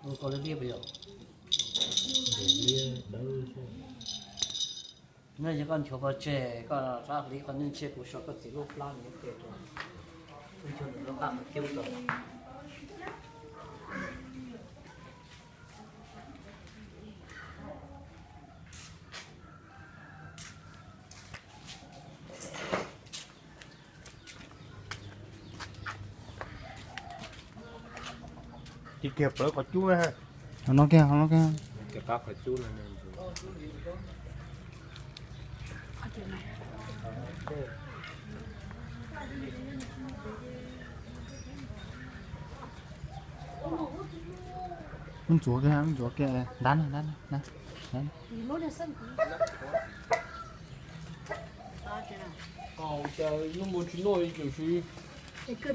Ua koj lub liab puas yog? Nyob yog koj nchuav pov tseg, koj rov hliv qhov nej ntshe kuv sau koj txiv lub plab nws ke rau. Wb nchuav nws lub qab qhov cub rau. Ces kiag plawv qhov cub na. Ho no kiag, ho no kiag. Kiag qab qhov cub na. Ntxuav kiag, ntxuav kiag, ntab na, ntab na, ntab na.